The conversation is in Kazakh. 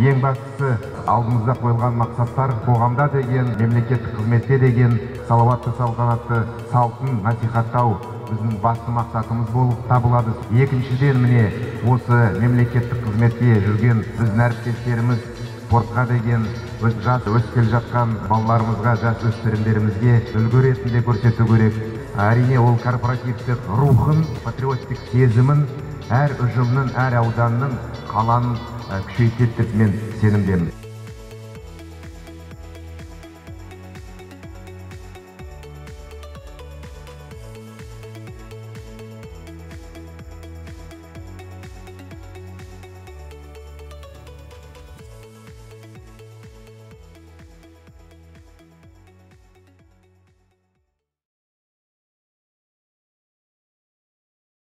Ең бастысы, алдымызда қойылған мақсаттар қоғамда деген, мемлекеттік қызметте деген салауатты салтанатты салтын насихаттау біздің басты мақсатымыз болып табылады. Екіншіден, міне осы мемлекеттік қызметте жүрген біздің әріптестеріміз спортқа деген жас өсіп келе жатқан балаларымызға, жас өспірімдерімізге үлгі ретінде көрсету керек. Әрине, ол корпоративтік рухын, патриоттік сезімін әр ұжымның, әр ауданның, қаланың күшейтеді деп мен сенімдемін.